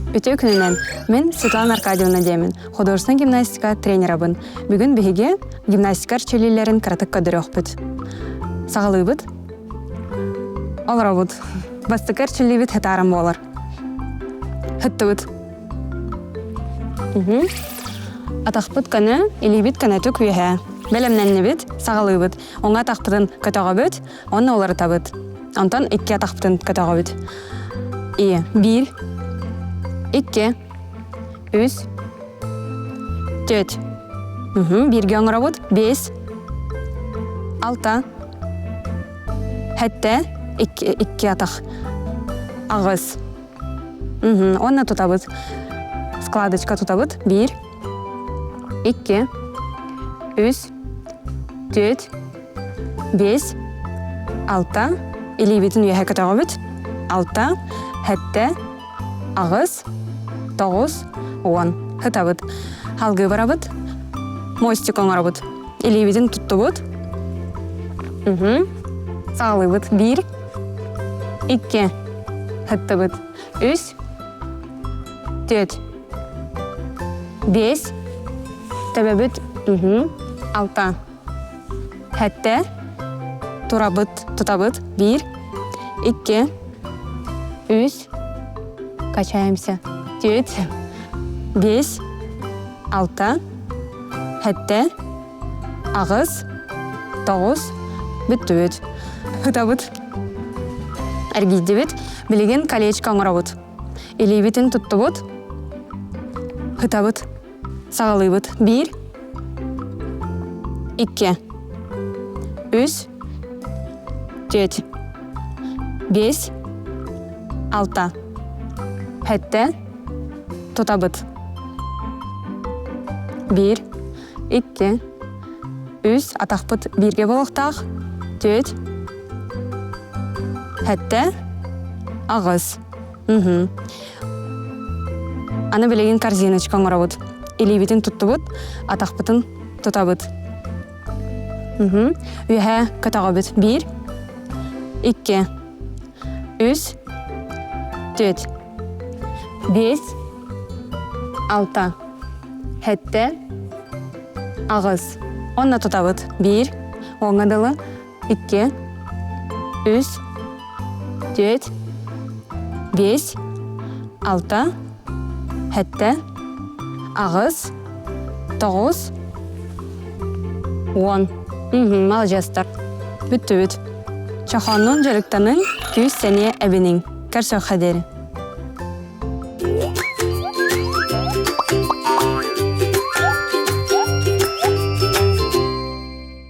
Үтүө күнүнэн! Мин Светлана Аркадьевна диэмин, художественнай гимнастика тренерабын. Бүгүн биһиги гимнастика эрчиллиилэрин кыратык көрдөрүөхпүт. Саҕалыыбыт. Олоробут. Бастакы эрчиллиибит хытааран буолар. Хыттыбыт. Атахпыт көнө, илиибит көнөтүк үөһэ. Бэлэмнэннибит, саҕалыыбыт. Уҥа атахпытын көтөҕөбүт, Онно уларытабыт. Онтон икки атахпытын көтөҕөбүт. И биир, икки, үс, түөрт. Бииргэ оҥоробут. Биэс, алта, сэттэ, икки, икки атах, аҕыс. Уонна тутабыт. Складочка тутабыт. Биир, икки, үс, түөрт, биэс, алта, илиибитин үөһэ көтөҕөбүт, алта, сэттэ, аҕыс, тоҕус, уон. Ытабыт. Салгыы барабыт. Мостик оҥоробут. Илиибитин туттубут. Саҕалыыбыт. Биир, икки, ыттыбыт. Үс, түөрт, биэс, төбөбүт, алта, Сэттэ, турабыт, тутабыт, биир, икки, үс, качаемся, түөрт, биэс, алта, сэттэ, аҕыс, тоҕус, бүттүбүт. Ытабыт. Эргийдибит. Билигин колечко оҥоробут. Илиибитин туттубут. Ытабыт. Саҕалыыбыт. Биир, икки, үс, түөрт, биэс, алта, сэттэ, тутабыт. Биир, икки, үс, атахпыт бииргэ буолуохтаах, түөрт, сэттэ, аҕыс. Аны билигин корзиночка оҥоробут. Илиибитин туттубут, атахпытын тутабыт. Үөһэ көтөҕөбүт. Биир, икки, үс, түөрт, биэс, алта, сэттэ, аҕыс. Онно тутабыт. Биир, уоҥҥа дылы икки, үс, түөрт, биэс, алта, сэттэ, аҕыс, тоҕус, уон. Маладьыастар. Бүттүбүт. Чохооннуун дьарыктаныҥ, күүс-сэниэ эбиниҥ. Көрсүөххэ диэри.